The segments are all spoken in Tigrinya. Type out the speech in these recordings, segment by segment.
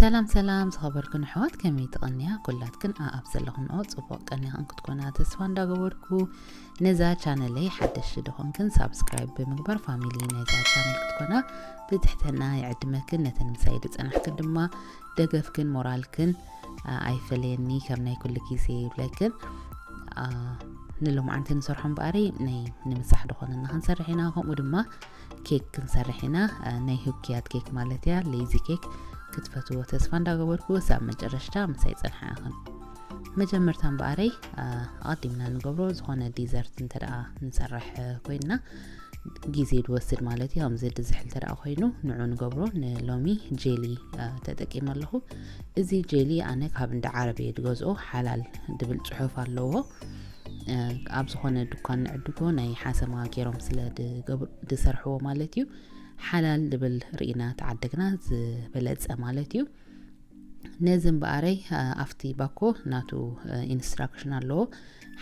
ሰላም ሰላም ዝኸበርክን ኣሕዋት፣ ከመይ ትቐንያ? ኩላትክን ኣኣብ ዘለኽንኦ ጽቡቕ ቀኒኽን ክትኮና ተስፋ እንዳገበርኩ፣ ነዛ ቻነለይ ሓደሽቲ ድኾንክን ሳብስክራይብ ብምግባር ፋሚሊ ናይዛ ቻነል ክትኮና ብትሕትና ይዕድመክን። ነተን ምሳይ ዝጸናሕክን ድማ ደገፍክን ሞራልክን፣ አ፣ ኣይፈለየኒ፣ ከም ናይ ኩሉ ግዜ ይብለክን። አ፣ ንሎማዓንቲ ንሰርሖ እምበኣሪ ናይ ንምሳሕ ድኾነና ክንሰርሕ ኢና፣ ከምኡ ድማ ኬክ ክንሰርሕ ኢና። አ፣ ናይ ህኩያት ኬክ ማለት እያ፣ ሌዚ ኬክ ክትፈትዎ ተስፋ እንዳገበርኩ፣ ሳብ መጨረሽታ ምሳይ ጸንሓ ኢኽን። መጀመርታ እምበኣረይ፣ አ፣ ኣቐዲምና ንገብሮ ዝኾነ ዲዘርት እንተ ደኣ ንሰርሕ ኮይንና፣ ግዜ ድወስድ ማለት እዩ። ከምዚ ድዝሕል እንተ ደኣ ኮይኑ፣ ንዑ ንገብሮ። ንሎሚ ጄሊ፣ አ፣ ተጠቂመ ኣለኹ። እዚ ጄሊ ኣነ ካብ እንዳ ዓረብ እየ ድገዝኦ፣ ሓላል ድብል ጽሑፍ ኣለዎ። አ፣ ኣብ ዝኾነ ድኳን ንዕድጎ፣ ናይ ሓሰማ ገይሮም ስለ ድገብር-፣ ድሰርሕዎ ማለት እዩ። ሓላል ድብል ርኢና ተዓደግና ዝበለጸ ማለት እዩ። ነዚ እምበኣረይ፣ አ፣ ኣብቲ ባኮ ናቱ፣ አ፣ ኢንስትራክሽን ኣለዎ።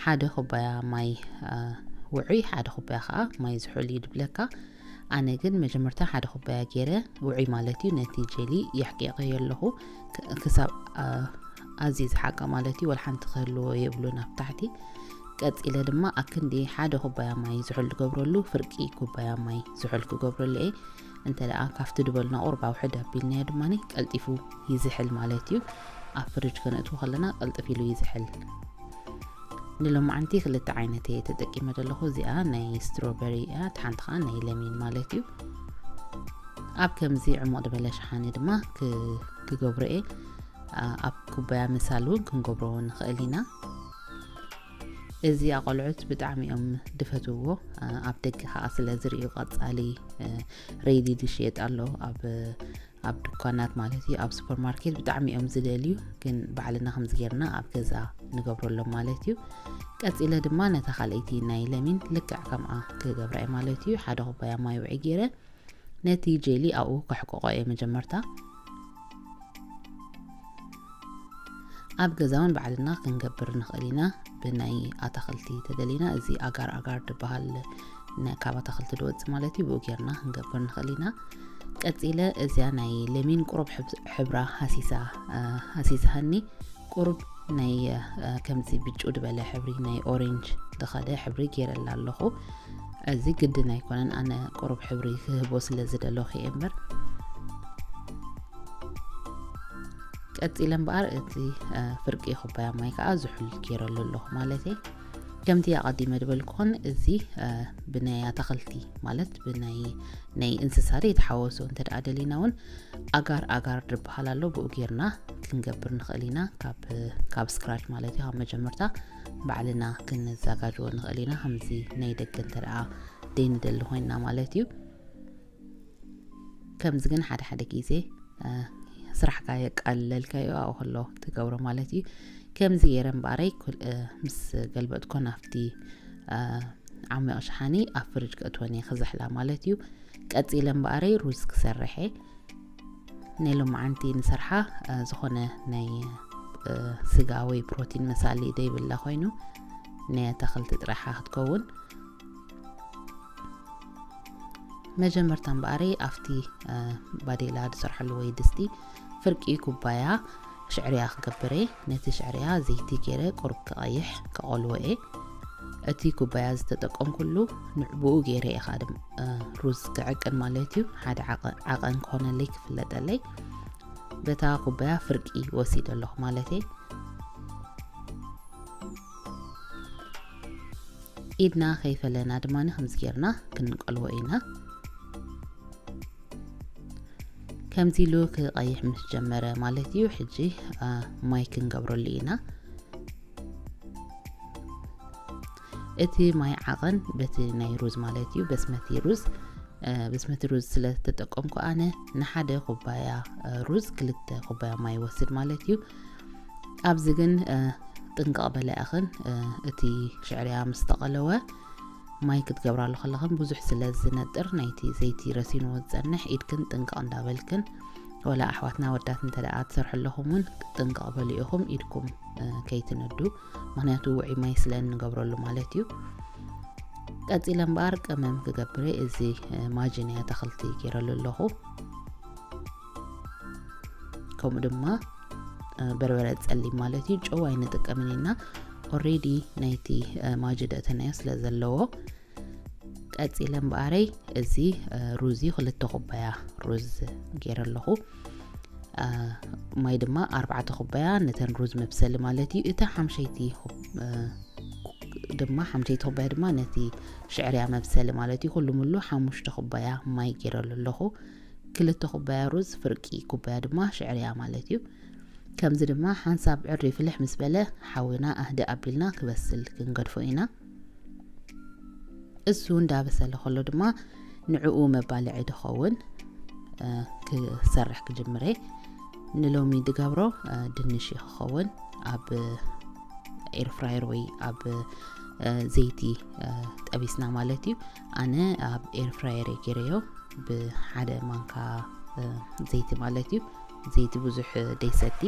ሓደ ኩባያ ማይ፣ አ፣ ውዑይ፣ ሓደ ኩባያ ኸኣ ማይ ዝሑል እዩ ድብለካ። ኣነ ግን መጀመርታ ሓደ ኩባያ ገይረ፣ ውዑይ ማለት እዩ፣ ነቲ ጄሊ የሕቂቐዮ ኣለኹ። ክ-፣ ክሳብ፣ አ፣ ኣዝዩ ዝሓቀ ማለት እዩ፣ ወላ ሓንቲ ክህልዎ የብሉን ኣብ ታሕቲ። ቀጺለ ድማ ኣክንዲ ሓደ ኩባያ ማይ ዝሑል ክገብረሉ፣ ፍርቂ ኩባያ ማይ ዝሑል ክገብረሉ እየ። እንተ ደኣ ካብቲ ድበልና ቁሩብ ኣውሕድ ኣቢልናዮ ድማ ቀልጢፉ ይዝሕል ማለት እዩ። ኣብ ፍሪጅ ከነእትዎ ከለና ቅልጥፍ ኢሉ ይዝሕል። ንሎማዓንቲ ክልተ ዓይነት እየ ተጠቂመ ዘለኹ። እዚኣ ናይ ስትሮበሪ እያ፣ እታ ሓንቲ ኸኣ ናይ ለሚን ማለት እዩ። ኣብ ከምዚ ዕሙቕ ዝበለ ሸሓኒ ድማ ክ-፣ ክገብሮ እየ። ኣ-፣ ኣብ ኩባያ ምሳል እውን ክንገብሮ ንኽእል ኢና። እዚ ኣቆልዑት ብጣዕሚ እዮም ድፈትዎ። ኣ-፣ ኣብ ደገ ኸኣ ስለ ዝርእዩ ቀጻሊ፣ እ፣ ሬዲ ድሽየጥ ኣሎ ኣብ፣ ኣብ ድኳናት ማለት እዩ። ኣብ ሱፐርማርኬት ብጣዕሚ እዮም ዝደልዩ፣ ግን ባዕልና ከምዚ ጌርና ኣብ ገዛ ንገብረሎም ማለት እዩ። ቀጺለ ድማ ነታ ካልኣይቲ ናይ ለሚን ልክዕ ከምኣ ክገብራ እየ ማለት እዩ። ሓደ ኩባያ ማይ ውዒ ገይረ ነቲ ጄሊ ኣብኡ ከሕቅቆ እየ መጀመርታ። ኣብ ገዛ እውን ባዕልና ክንገብር ንኽእል ኢና። ብናይ ኣታኽልቲ ተደሊና፣ እዚ ኣጋር ኣጋር ዝበሃል ነ-፣ ካብ ኣታኽልቲ ዝወጽእ ማለት እዩ፣ ብኡ ጌርና ክንገብር ንኽእል ኢና። ቀጺለ እዚኣ ናይ ለሚን ቁሩብ ሕብስ-፣ ሕብራ ሃሲሳ፣ እ፣ ሃሲሳሃኒ። ቁሩብ ናይ፣ እ፣ ከምዚ ብጩ ዝበለ ሕብሪ፣ ናይ ኦሬንጅ ዝኸደ ሕብሪ ጌረላ ኣለኹ። እዚ ግድን ኣይኮነን፣ ኣነ ቁሩብ ሕብሪ ክህቦ ስለ ዝደለኹ እየ እምበር። ቀጺለ እምበኣር እቲ፣ እ፣ ፍርቂ ኩባያ ማይ ከኣ ዝሑል ጌረሉ ኣለኹ ማለት እየ። ከምቲ ኣቐዲመ ዝበልኩኹን እዚ፣ እ፣ ብናይ ኣታኽልቲ ማለት ብናይ፣ ናይ እንስሳ ዘይተሓወሶ እንተ ደኣ ደሊና እውን ኣጋር ኣጋር ዝበሃል ኣሎ፣ ብኡ ጌርና ክንገብር ንኽእል ኢና። ካብ፣ ካብ ስክራች ማለት እዩ፣ ካብ መጀመርታ ባዕልና ክንዘጋጅዎ ንኽእል ኢና፣ ከምዚ ናይ ደገ እንተ ደኣ ዘይንደሊ ኮይንና ማለት እዩ። ከምዚ ግን ሓደ ሓደ ግዜ፣ እ፣ ስራሕካ የቃልለልካ እዩ፣ ኣብኡ ከሎ ትገብሮ ማለት እዩ። ከምዚ ገይረ እምበኣረይ ኩል-፣ እ፣ ምስ ገልበጥኮ ናብቲ፣ እ፣ ዓሚቕ ሸሓኒ ኣብ ፍሪጅ ከእትወን እየ ክዝሕላ ማለት እዩ። ቀጺለ እምበኣረይ ሩዝ ክሰርሕ እየ። ናይ ሎማዓንቲ ንሰርሓ፣ እ፣ ዝኾነ ናይ፣ እ፣ ስጋ ወይ ፕሮቲን መሳሊ ዘይብላ ኮይኑ፣ ናይ ኣታኽልቲ ጥራሓ ክትከውን። መጀመርታ እምበኣረይ ኣብቲ፣ እ፣ ባዴላ ዝሰርሐሉ ወይ ድስቲ ፍርቂ ኩባያ ሽዕርያ ክገብር እየ። ነቲ ሽዕርያ ዘይቲ ገይረ ቁሩብ ክቐይሕ ክቐልዎ እየ። እቲ ኩባያ ዝተጠቀምኩሉ ንዕብኡ ገይረ እየ ኻኣ ድም-፣ እ፣ ሩዝ ክዕቅን ማለት እዩ። ሓደ ዓቐ-፣ ዓቐን ክኾነለይ ክፍለጠለይ። በታ ኩባያ ፍርቂ ወሲደ ኣለኹ ማለት እየ። ኢድና ከይፈለና ድማ ከምዚ ጌርና ክንቀልዎ ኢና። ከምዚ ኢሉ ክቐይሕ ምስ ጀመረ ማለት እዩ፣ ሕጂ፣ አ፣ ማይ ክንገብረሉ ኢና። እቲ ማይ ዓቐን በቲ ናይ ሩዝ ማለት እዩ፣ በስመቲ ሩዝ፣ አ፣ በስመቲ ሩዝ ስለ ዝተጠቀምኩ ኣነ ንሓደ ኩባያ፣ አ፣ ሩዝ ክልተ ኩባያ ማይ ይወስድ ማለት እዩ። ኣብዚ ግን፣ አ፣ ጥንቅቕ በለ ኢኽን፣ አ፣ እቲ ሽዕርያ ምስ ተቐለወ ማይ ክትገብራሉ ከለኽን ብዙሕ ስለ ዝነጥር ናይቲ ዘይቲ ረሲንዎ ዝጸንሕ ኢድክን ጥንቅቕ እንዳበልክን፣ ወላ ኣሕዋትና ወዳት እንተ ደኣ ትሰርሑ ኣለኹም እውን ጥንቅቕ በሉ ኢኹም ኢድኩም፣ እ፣ ከይትነዱ፣ ምኽንያቱ ውዑይ ማይ ስለ እንገብረሉ ማለት እዩ። ቀጺለ እምበኣር ቀመም ክገብር እዚ፣ እ፣ ማጂ ናይ ኣታኽልቲ ገይረሉ ኣለኹ። ከምኡ ድማ በርበረ ጸሊም ማለት እዩ። ጨው ኣይንጥቀምን ኢና፣ ኦሬዲ ናይቲ ማጂ ደእተናዮ ስለ ዘለዎ። ቀጺለ እምበኣረይ እዚ ሩዝ እዩ፣ ክልተ ኩባያ ሩዝ ገይረ ኣለኹ። ማይ ድማ ኣርባዕተ ኩባያ፣ ነተን ሩዝ መብሰሊ ማለት እዩ። እታ ሓምሸይቲ ድማ ሓምሸይቲ ኩባያ ድማ ነቲ ሽዕርያ መብሰሊ ማለት እዩ። ኩሉ ሙሉ ሓሙሽተ ኩባያ ማይ ገይረሉ ኣለኹ። ክልተ ኩባያ ሩዝ፣ ፍርቂ ኩባያ ድማ ሽዕርያ ማለት እዩ። ከምዚ ድማ ሓንሳብ ዕሪ ፍልሕ ምስ በለ ሓዊና ኣህድእ ኣቢልና ክበስል ክንገድፎ ኢና። እሱ እንዳበሰለ ከሎ ድማ ንዕኡ መባልዒ ድኸውን ክሰርሕ ክጅምረ። ንሎሚ ድገብሮ ድንሽ እዩ ክኸውን። ኣብ ኤር ፍራየር ወይ ኣብ ዘይቲ ጠቢስና ማለት እዩ። ኣነ ኣብ ኤር ፍራየር እየ ገይረዮ፣ ብሓደ ማንካ ዘይቲ ማለት እዩ። ዘይቲ ብዙሕ ደይሰቲ።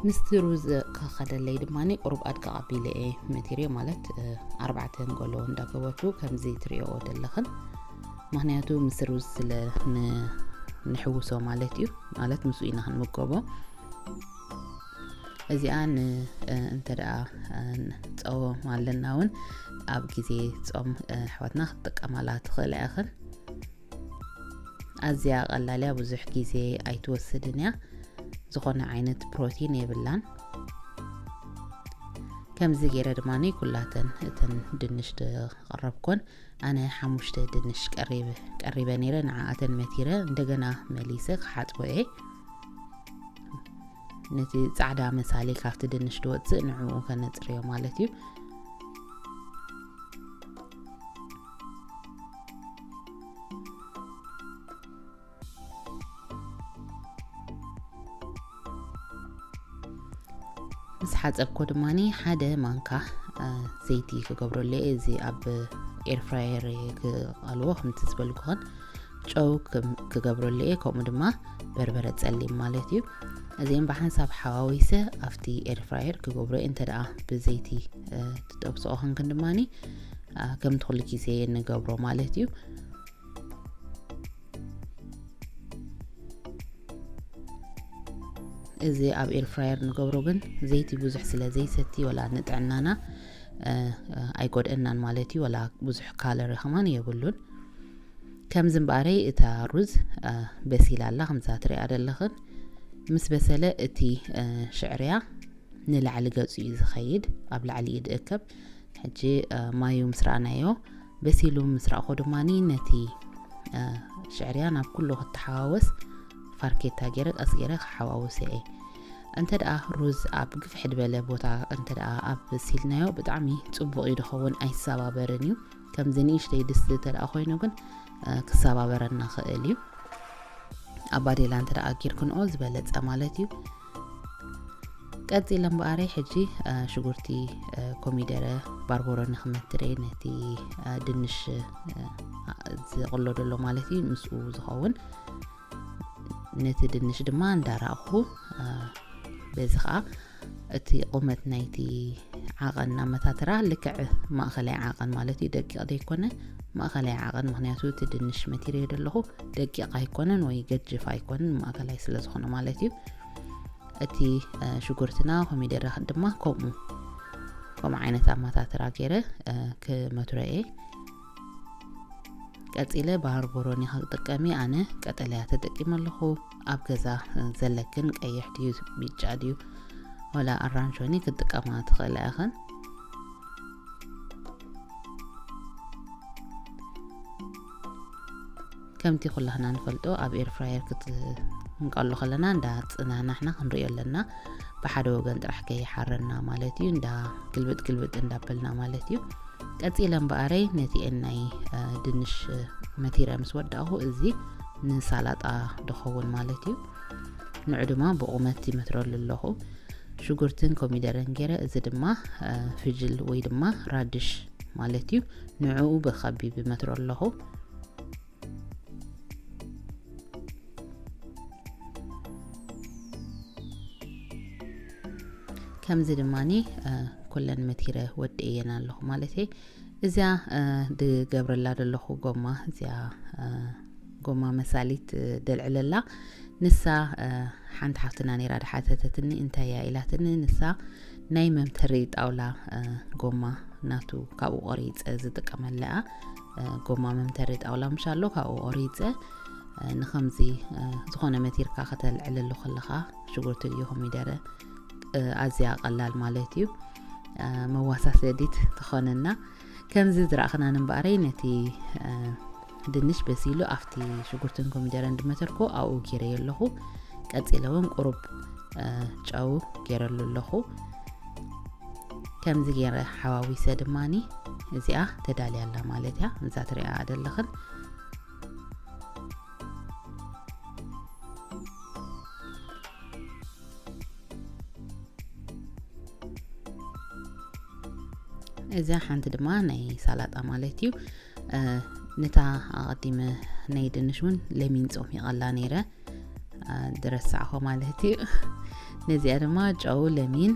ምስቲ ሩዝ ከኸደለይ ድማ ቁሩብ ኣድቃቕ ኣቢለ እየ መቲርዮ፣ ማለት ኣርባዕተ ንጎሎ እንዳገበርኩ ከምዚ ትሪኦ ዘለኽን። ምኽንያቱ ምስ ሩዝ ስለ ንሕውሶ ማለት እዩ፣ ማለት ምስኡ ኢና ክንምገቦ። እዚኣ እንተ ደኣ ጾም ኣለና እውን ኣብ ግዜ ጾም ኣሕዋትና ክትጥቀማላ ትኽእላ ኢኽን። ኣዝያ ቀላል እያ፣ ብዙሕ ግዜ ኣይትወስድን እያ። ዝኾነ ዓይነት ፕሮቲን የብላን። ከምዚ ገይረ ድማ ኩላተን እተን ድንሽ ዝቐረብኮን፣ ኣነ ሓሙሽተ ድንሽ ቀሪበ ነይረ። ንዓኣተን መቲረ እንደገና መሊሰ ክሓጽቦ እየ። ነቲ ጻዕዳ መሳሊ ካብቲ ድንሽ ድወጽእ ንዕኡ ከነጽርዮ ማለት እዩ። ምስ ሓጸብኮ ድማ ሓደ ማንካ ዘይቲ ክገብረሉ እየ። እዚ ኣብ ኤር ፍራየር ክቐልዎ ከምቲ ዝበልኩኽን ጨው ክገብረሉ እየ፣ ከምኡ ድማ በርበረ ጸሊም ማለት እዩ። እዚኦም ብሓንሳብ ሓዋዊሰ ኣብቲ ኤር ፍራየር ክገብሮ እየ። እንተ ደኣ ብዘይቲ ትጠብስኦ ክንክን ድማ ከምቲ ኩሉ ግዜ ንገብሮ ማለት እዩ። እዚ ኣብ ኤር ፍራየር ንገብሮ ግን ዘይቲ ብዙሕ ስለ ዘይሰቲ ወላ ንጥዕናና ኣይጎድአናን ማለት እዩ፣ ወላ ብዙሕ ካሎሪ ከማን የብሉን። ከምዚ እምበኣረይ እታ ሩዝ በሲላ ኣላ፣ ከምዛ ትሪኣ ዘለኽን። ምስ በሰለ እቲ ሽዕርያ ንላዕሊ ገጹ እዩ ዝኸይድ፣ ኣብ ላዕሊ እዩ ዝእከብ። ሕጂ ማዩ ምስ ረኣናዮ በሲሉ ምስ ረኣኹ ድማ ነቲ ሽዕርያ ናብ ኩሉ ክተሓዋወስ ፋርኬታ ገይረ ቀስ ገይረ ክሓዋውሰ እየ። እንተ ደኣ ሩዝ ኣብ ግፍሕ ዝበለ ቦታ እንተ ደኣ ኣብ በሲልናዮ ብጣዕሚ ጽቡቕ እዩ ዝኸውን፣ ኣይሰባበርን እዩ። ከምዚ ንእሽተይ ድስቲ እንተ ደኣ ኮይኑ ግን ክሰባበረና ክእል እዩ። ኣብ ባዴላ እንተ ደኣ ጌርክንኦ ዝበለጸ ማለት እዩ። ቀጺለ እምበኣረይ ሕጂ ሽጉርቲ፣ ኮሚደረ፣ ባርቦሮኒ ክመትር እየ፣ ነቲ ድንሽ ዝቕሎ ዘሎ ማለት እዩ፣ ምስኡ ዝኸውን ነቲ ድንሽ ድማ እንዳራእኹ፣ በዚ ኸኣ እቲ ቁመት ናይቲ ዓቐን ኣመታትራ ልክዕ ማእኸላይ ዓቐን ማለት እዩ፣ ደቂቕ ዘይኮነ ማእኸላይ ዓቐን፣ ምኽንያቱ እቲ ድንሽ መቲረዮ ዘለኹ ደቂቕ ኣይኮነን ወይ ገጅፍ ኣይኮነን፣ ማእከላይ ስለ ዝኾነ ማለት እዩ። እቲ ሽጉርትና ኮሚደረ ድማ ከምኡ ከምኡ ዓይነት ኣመታትራ ገይረ ክመትሮ እየ። ቀጺለ ባርቦሮኒ ክጥቀም እየ። ኣነ ቀጠልያ ተጠቂመ ኣለኹ። ኣብ ገዛ ዘለክን ቀይሕ ድዩ፣ ቢጫ ድዩ፣ ወላ ኣራንሾኒ ክትጥቀማ ትኽእላ ኢኽን። ከምቲ ኩላህና ንፈልጦ ኣብ ኤር ፍራየር ክትንቀሎ ከለና እንዳ ጽናናሕና ክንሪኦ ኣለና። ብሓደ ወገን ጥራሕ ከይሓረና ማለት እዩ፣ እንዳ ግልብጥ ግልብጥ እንዳበልና ማለት እዩ። ቀጺለ እምበኣረይ ነቲ ናይ ድንሽ መቲረ ምስ ወዳእኹ፣ እዚ ንሳላጣ ድኸውን ማለት እዩ። ንዑ ድማ ብቑመት ይመትረሉ ኣለኹ። ሽጉርትን ኮሚደረን ገይረ፣ እዚ ድማ ፍጅል ወይ ድማ ራድሽ ማለት እዩ። ንዕኡ ብኸቢብ ይመትሮ ኣለኹ። ከምዚ ድማኒ ኩለን መቲረ ወዲኤየን ኣለኹ ማለት እየ። እዚኣ ድገብረላ ዘለኹ ጎማ እዚኣ ጎማ መሳሊት ደልዕለላ። ንሳ ሓንቲ ሓፍትና ነይራ ድሓተተትኒ፣ እንታይ እያ ኢላትኒ። ንሳ ናይ መምተሪ ጣውላ ጎማ ናቱ ካብኡ ቆሪፀ ዝጥቀመለኣ ጎማ መምተሪ ጣውላ ምሻሎ ካብኡ ቆሪፀ ንኸምዚ ዝኾነ መቲርካ ከተልዕለሉ ከለኻ ሽጉርቲ ድዩ ኮሚደረ ኣዝያ ቀላል ማለት እዩ። መዋሳሰዲት ትኾነና። ከምዚ ዝረእኽና ንምበኣረይ ነቲ ድንሽ በሲሉ ኣብቲ ሽጉርትን ኮሚደረን ድመተርኩ ኣብኡ ገይረዮ ኣለኹ። ቀፂለ እውን ቁሩብ ጨው ገይረሉ ኣለኹ። ከምዚ ገይረ ሓዋዊሰ ድማኒ እዚኣ ተዳልያ ኣላ ማለት እያ። እዛ ትሪኣ ዘለኽን እዚኣ ሓንቲ ድማ ናይ ሳላጣ ማለት እዩ። ነታ ኣቐዲመ ናይ ድንሽ እውን ለሚን ጾሚቐላ ነይረ ድረሳዕኾ ማለት እዩ። ነዚኣ ድማ ጨው፣ ለሚን፣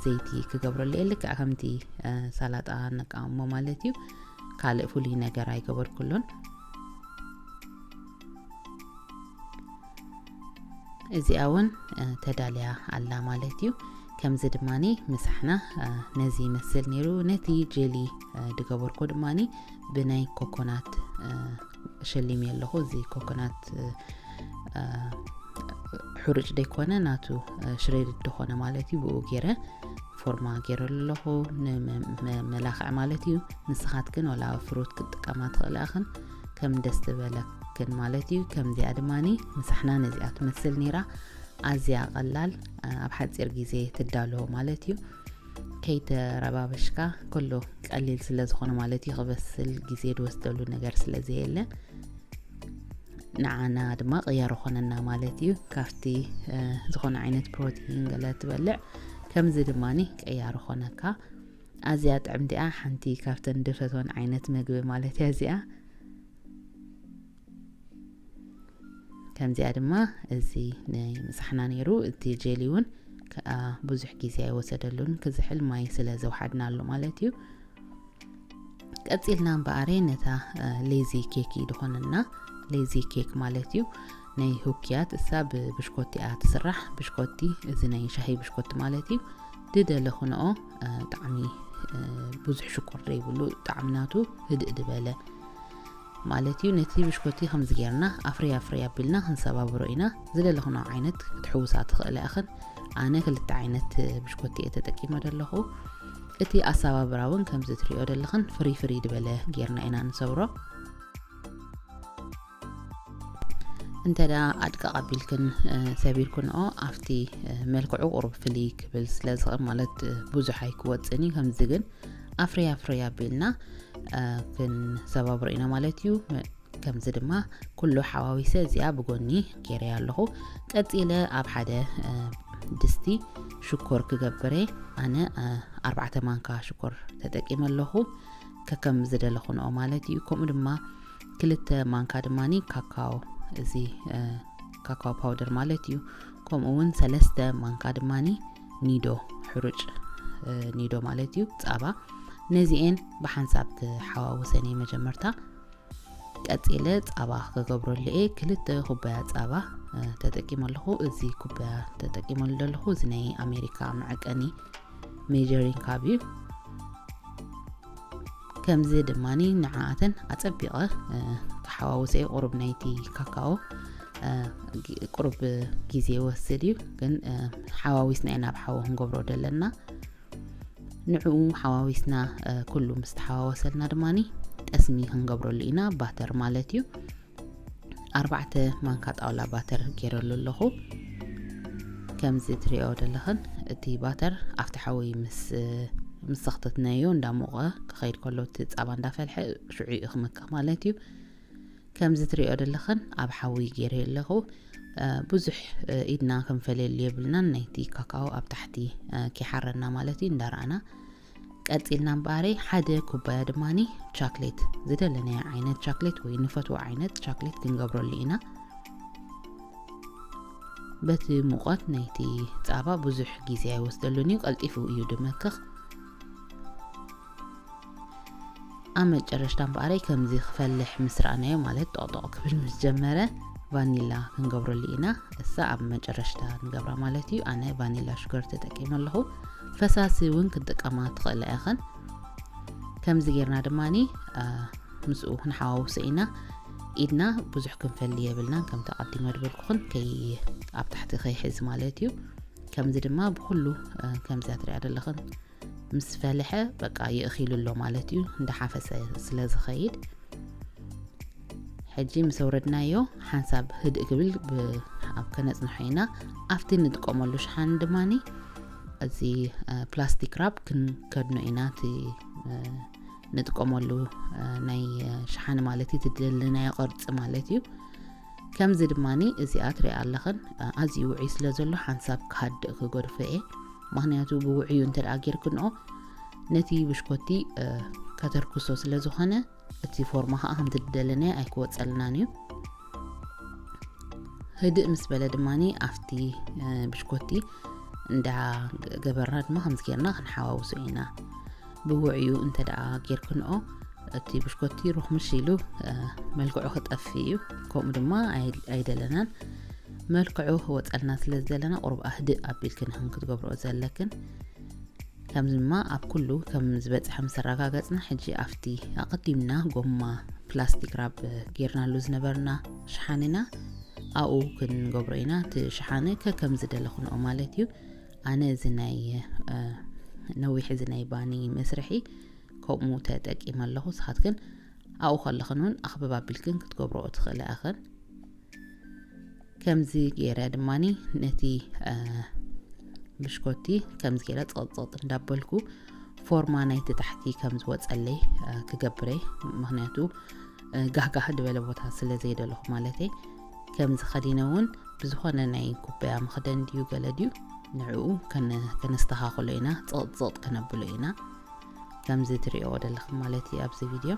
ዘይቲ ክገብረሉ እየ። ልክዕ ከምቲ ሳላጣ ነቃሞ ማለት እዩ። ካልእ ፍሉይ ነገር ኣይገበርኩሉን። እዚኣ እውን ተዳልያ ኣላ ማለት እዩ። ከምዚ ድማኒ ምሳሕና ነዚ ይመስል ነይሩ። ነቲ ጀሊ ድገበርኩ ድማኒ ብናይ ኮኮናት ሸሊም ኣለኹ። እዚ ኮኮናት ሕሩጭ ደይኮነ ናቱ ሽሬድድ ዝኾነ ማለት እዩ። ብኡ ገይረ ፎርማ ገይረሉ ኣለኹ ንመላኽዕ ማለት እዩ። ንስኻትክን ወላ ፍሩት ክትጥቀማ ትኽእላ ኢኽን ከም ደስ ዝበለክን ማለት እዩ። ከምዚኣ ድማኒ ምሳሕና ነዚኣ ትመስል ነይራ። ኣዝያ ቀላል ኣብ ሓፂር ግዜ ትዳሎ ማለት እዩ። ከይተረባበሽካ ኩሉ ቀሊል ስለ ዝኾነ ማለት እዩ። ክበስል ግዜ ዝወስደሉ ነገር ስለ ዘየለ ንዓና ድማ ቅያር ኾነና ማለት እዩ። ካብቲ ዝኾነ ዓይነት ፕሮቲን ገለ ትበልዕ ከምዚ ድማኒ ቅያር ኾነካ። ኣዝያ ጥዕምቲ እያ። ሓንቲ ካብተን ድፈትወን ዓይነት መግቢ ማለት እያ እዚኣ። ከምዚኣ ድማ እዚ ናይ ምሳሕና ነይሩ። እቲ ጀሊ እውን ከዓ ብዙሕ ግዜ ኣይወሰደሉን ክዝሕል ማይ ስለ ዘውሓድናሉ ማለት እዩ። ቀፂልና እምበኣረ ነታ ሌዚ ኬክ ድኾነና ሌዚ ኬክ ማለት እዩ። ናይ ሁክያት እሳ ብብሽኮቲ እያ ትስራሕ። ብሽኮቲ እዚ ናይ ሻሂ ብሽኮቲ ማለት እዩ። ድደለኹንኦ ጣዕሚ ብዙሕ ሽኮር ዘይብሉ ጣዕሚ ናቱ ህድእ ድበለ ማለት እዩ። ነቲ ብሽኮቲ ከምዚ ጌርና ኣፍርያ ኣፍርያ ኣቢልና ክንሰባብሮ ኢና። ዝደለኽንኦ ዓይነት ክትሕውሳ ትኽእላ ኢኽን። ኣነ ክልተ ዓይነት ብሽኮቲ እየ ተጠቂመ ዘለኹ። እቲ ኣሰባብራ እውን ከምዚ ትሪኦ ዘለኽን ፍሪ ፍሪ ድበለ ጌርና ኢና ንሰብሮ። እንተ ደኣ ኣድቀቕ ኣቢልክን ሰቢርክንኦ ኣብቲ መልክዑ ቁሩብ ፍልይ ክብል ስለ ዝኽእል ማለት ብዙሕ ኣይክወፅን እዩ። ከምዚ ግን ኣፍርያ ኣፍርያ ኣቢልና ክንሰባብሮ ኢና ማለት እዩ። ከምዚ ድማ ኩሉ ሓዋዊሰ እዚኣ ብጎኒ ገይረያ ኣለኹ። ቀፂለ ኣብ ሓደ ድስቲ ሽኮር ክገብር እየ። ኣነ ኣርባዕተ ማንካ ሽኮር ተጠቂመ ኣለኹ፣ ከከም ዝደለኹንኦ ማለት እዩ። ከምኡ ድማ ክልተ ማንካ ድማኒ ካካዎ፣ እዚ ካካዎ ፓውደር ማለት እዩ። ከምኡ እውን ሰለስተ ማንካ ድማኒ ኒዶ፣ ሕሩጭ ኒዶ ማለት እዩ፣ ፃባ። ነዚኤን ብሓንሳብ ክሓዋውሰን እየ መጀመርታ። ቀፂለ ፃባ ክገብረሉ እየ። ክልተ ኩባያ ፃባ ተጠቂመ ኣለኹ። እዚ ኩባያ ተጠቂመሉ ዘለኹ እዚ ናይ ኣሜሪካ መዐቀኒ ሜጀሪንግ ካፕ እዩ። ከምዚ ድማኒ ንዓኣተን ኣፀቢቐ ክሓዋውሰ እየ። ቁሩብ ናይቲ ካካኦ ቁሩብ ግዜ ይወስድ እዩ፣ ግን ሓዋዊስና ኢና ኣብ ሓዊ ክንገብሮ ደለና። ንዕኡ ሓዋዊስና ኩሉ ምስ ተሓዋወሰልና ድማኒ ጠስሚ ክንገብረሉ ኢና፣ ባተር ማለት እዩ። ኣርባዕተ ማንካ ጣውላ ባተር ገይረሉ ኣለኹ። ከምዚ ትሪኦ ዘለኽን እቲ ባተር ኣብቲ ሓዊ ምስ ምስ ዘኽተትናዮ እንዳሞቐ ክኸይድ ከሎ እቲ ፃባ እንዳፈልሐ ሽዑ እዩ ክምክኽ ማለት እዩ። ከምዚ ትሪኦ ዘለኽን ኣብ ሓዊ ገይረ ኣለኹ። ብዙሕ ኢድና ክንፈልየሉ የብልናን። ናይቲ ካካኦ ኣብ ታሕቲ ኪሓረና ማለት እዩ እንዳረኣና ቀፂልና እምበኣረይ ሓደ ኩባያ ድማኒ ቻክሌት፣ ዝደለናዮ ዓይነት ቻክሌት ወይ ንፈትዎ ዓይነት ቻክሌት ክንገብረሉ ኢና። በቲ ሙቐት ናይቲ ፃባ ብዙሕ ግዜ ኣይወስደሉን እዩ፣ ቀልጢፉ እዩ ድመክኽ። ኣብ መጨረሽታ እምበኣረይ ከምዚ ክፈልሕ ምስ ረኣናዮ፣ ማለት ጠቕጠቕ ክብል ምስ ጀመረ፣ ቫኒላ ክንገብረሉ ኢና። እሳ ኣብ መጨረሽታ ንገብራ ማለት እዩ። ኣነ ቫኒላ ሹገር ተጠቂመ ኣለኹ። ፈሳሲ እውን ክትጥቀማ ትኽእላ ኢኽን። ከምዚ ጌርና ድማኒ፣ አ፣ ምስኡ ክንሓዋውሶ ኢና። ኢድና ብዙሕ ክንፈሊ የብልናን፣ ከምቲ ኣቐዲመ ዝበልኩኽን ከይ-፣ ኣብ ታሕቲ ከይሕዝ ማለት እዩ። ከምዚ ድማ ብኩሉ፣ አ፣ ከምዚኣ ትሪኣ ዘለኽን ምስ ፈልሐ በቃ ይእኺሉ ኣሎ ማለት እዩ፣ እንዳሓፈሰ ስለ ዝኸይድ። ሕጂ ምስ ኣውረድናዮ ሓንሳብ ህድእ ክብል ብ-፣ ኣብ ከነጽንሖ ኢና። ኣብቲ ንጥቀመሉ ሸሓኒ ድማኒ እዚ፣ እ፣ ፕላስቲክ ራፕ ክንከድኖ ኢና። እቲ፣ እ፣ ንጥቀመሉ፣ እ፣ ናይ፣ እ፣ ሸሓኒ ማለት እዩ፣ እቲ ደለናዮ ቅርጺ ማለት እዩ። ከምዚ ድማኒ እዚኣ ትሪኣ ኣለኽን፣ እ፣ ኣዝዩ ውዑይ ስለ ዘሎ ሓንሳብ ክሃድእ ክገድፎ እየ። ምኽንያቱ ብውዑዩ እንተ ደኣ ጌርክንኦ ነቲ ብሽኮቲ፣ እ፣ ከተርክሶ ስለ ዝኾነ እቲ ፎርማ ኸኣ ከምቲ ዝደለናዮ ኣይክወጸልናን እዩ። ህድእ ምስ በለ ድማኒ ኣብቲ፣ እ፣ ብሽኮቲ እንዳ ገበርና ድማ ከምዚ ጌርና ክንሓዋውሶ ኢና። ብውዕዩ እንተ ደኣ ጌርክንኦ እቲ ብሽኮቲ ሩኽምሽ ኢሉ፣ እ፣ መልክዑ ክጠፍእ እዩ። ከምኡ ድማ ኣይ-፣ ኣይደለናን። መልክዑ ክወጸልና ስለ ዝደለና ቁሩብ ኣህድእ ኣቢልክን ኢኽን ክትገብርኦ ዘለክን። ከምዚ ድማ ኣብ ኩሉ ከም ዝበጽሐ ምስ ኣረጋገጽና፣ ሕጂ ኣብቲ ኣቐዲምና ጎማ ፕላስቲክ ራፕ ጌርናሉ ዝነበርና ሸሓኒና ኣብኡ ክንገብሮ ኢና። እቲ ሸሓኒ ከከም ዝደለኽንኦ ማለት እዩ። ኣነ እዚ ናይ፣ እ፣ ነዊሕ እዚ ናይ ባኒ መስርሒ ከምኡ ተጠቂመ ኣለኹ። ንስኻትክን ኣብኡ ከለኽን እውን ኣኽብብ ኣቢልክን ክትገብርኦ ትኽእላ ኢኽን። ከምዚ ገይረ ድማኒ ነቲ፣ እ፣ ብሽኮቲ ከምዚ ገይረ ጸቕጸቕ እንዳበልኩ ፎርማ ናይቲ ታሕቲ ከም ዝወጸለይ፣ እ፣ ክገብረ። ምኽንያቱ፣ እ፣ ጋህጋህ ዝበለ ቦታ ስለ ዘይደለኹ ማለተይ። ከምዚ ከዲነ እውን ብዝኾነ ናይ ኩባያ መኽደን ድዩ ገለ ድዩ ንዕኡ ከነ-፣ ከነስተኻኽሎ ኢና፣ ጸቕጸቕ ከነብሎ ኢና። ከምዚ ትሪእዎ ዘለኹም ማለት እዩ ኣብዚ ቪድዮ።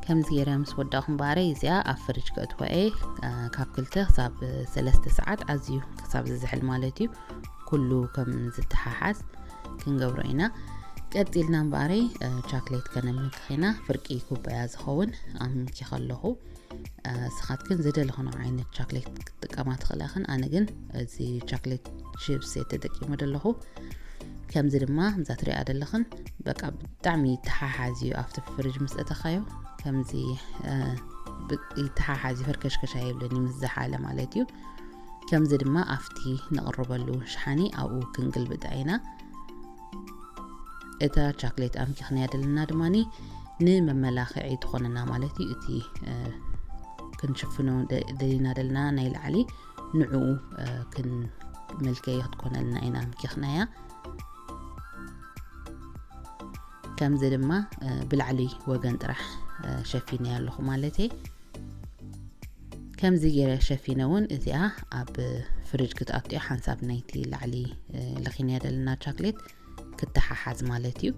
ከምዚ ገይረ ምስ ወዳእኹ እምበኣረይ እዚኣ ኣብ ፍሪጅ ከእትዋ እየ፣ እ፣ ካብ ክልተ ክሳብ ሰለስተ ሰዓት ኣዝዩ ክሳብ ዝዝሕል ማለት እዩ፣ ኩሉ ከም ዝተሓሓዝ ክንገብሮ ኢና። ቀጺልና እምበኣረይ፣ እ፣ ቻክሌት ከነምክኽ ኢና። ፍርቂ ኩባያ ዝኸውን ኣምኪኸ ኣለኹ። እ፣ ንስኻትክን ዝደለኽንኦ ዓይነት ቻክሌት ክትጥቀማ ትኽእላ ኢኽን። ኣነ ግን እዚ ቻክሌት ቺፕስ እየ ተጠቂመ ዘለኹ። ከምዚ ድማ ከምዛ ትሪኣ ዘለኽን በቃ ብጣዕሚ ይተሓሓዝ እዩ። ኣብቲ ፍሪጅ ምስ ኣእተኻዮ ከምዚ፣ እ፣ ብ-፣ ይተሓሓዝ እዩ፣ ፈርከሽከሽ ኣይብልን እዩ ምስ ዝሓለ ማለት እዩ። ከምዚ ድማ ኣብቲ ንቕርበሉ ሸሓኒ ኣብኡ ክንግልብጣ ኢና። እታ ቻክሌት ኣምኪኽናያ ዘለና ድማኒ ንመመላኽዒ ትኾነና ማለት እዩ። እቲ፣ እ፣ ክንሽፍኖ ደ-፣ ደሊና ዘለና ናይ ላዕሊ ንዕኡ፣ እ፣ ክንመልከዮ ክትኮነልና ኢና ኣምኪኽናያ። ከምዚ ድማ፣ እ፣ ብላዕሊ ወገን ጥራሕ፣ እ፣ ሸፊነያ ኣለኹ ማለት እየ። ከምዚ ገይረ ሸፊነ እውን እዚኣ ኣብ ፍሪጅ ክትኣቱ እያ። ሓንሳብ ናይቲ ላዕሊ፣ እ፣ ለኺናያ ዘለና ቻክሌት ክተሓሓዝ ማለት እዩ።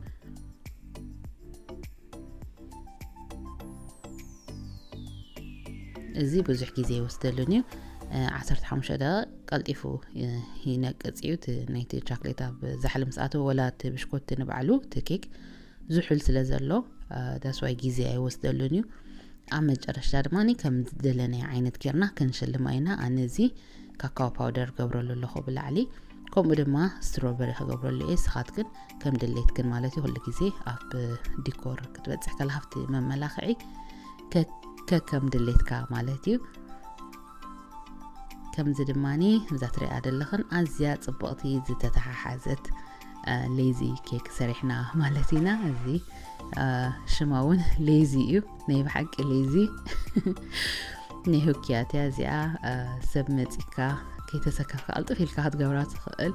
እዚ ብዙሕ ግዜ ይወስደሉን እዩ። እ፣ ዓሰርተ ሓሙሽተ ደቂቕ ቀልጢፉ፣ እ፣ ይነቅጽ እዩ። እቲ ናይቲ ቻክሌት ኣብ ዛሕሊ ምስ ኣተወ፣ ወላ እቲ ብሽኮቲ ንባዕሉ፣ እቲ ኬክ ዝሑል ስለ ዘሎ፣ እ፣ that's why ግዜ ኣይወስደሉን እዩ። ኣብ መጨረሽታ ድማ ከም ዝደለናዮ ዓይነት ጌርና ክንሽልማ ኢና። ኣነ እዚ ካካዎ ፓውደር ገብረሉ ኣለኹ ብላዕሊ፣ ከምኡ ድማ ስትሮበሪ ክገብረሉ እየ። ንስኻትክን ከም ድሌትክን ማለት እዩ። ኩሉ ግዜ ኣብ ዲኮር ክትበጽሕ ከላ፣ ኣብቲ መመላኽዒ ከ-፣ ከከም ድሌትካ ማለት እዩ። ከምዚ ድማኒ እዛ ትሪኣ ዘለኽን ኣዝያ ጽብቕቲ ዝተተሓሓዘት፣ እ፣ ሌዚ ኬክ ሰሪሕና ማለት ኢና። እዚ፣ እ፣ ሽማ እውን ሌዚ እዩ፣ ናይ ብሓቂ ሌዚ። ናይ ህውክያት እያ እዚኣ። እ፣ ሰብ መጺካ ከይተሰከፍካ ቅልጥፍ ኢልካ ክትገብራ ትኽእል።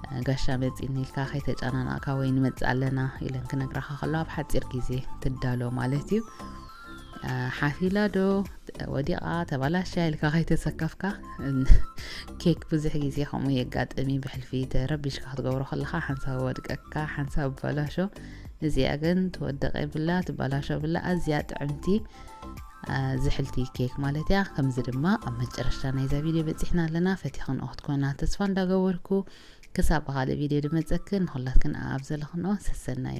እ፣ ጋሻ መጺኒ ኢልካ ከይተጨናናቕካ፣ ወይ ንመጽእ ኣለና ኢለን ክነግራኻ ከለዋ፣ ኣብ ሓጺር ግዜ ትዳሎ ማለት እዩ። እ፣ ሓፍ ኢላ ዶ ወዲቓ ተባላሽያ ኢልካ ከይተሰከፍካ። ኬክ ብዙሕ ግዜ ከምኡ የጋጥም እዩ። ብሕልፊ ተረቢሽካ ክትገብሮ ከለኻ ሓንሳብ ወድቀካ፣ ሓንሳብ በላሾ። እዚኣ ግን ትወድቕ የብላ፣ ትበላሾ የብላ። ኣዝያ ጥዕምቲ፣ እ፣ ዝሕልቲ ኬክ ማለት እያ። ከምዚ ድማ ኣብ መጨረሽታ ናይዛ ቪድዮ በጺሕና ኣለና። ፈቲኽንኦ ክትኮና ተስፋ እንዳገበርኩ፣ ክሳብ ብኻልእ ቪድዮ ድመፀክን ንኹላትክን ኣብ ዘለኽንኦ ሰሰናዩ።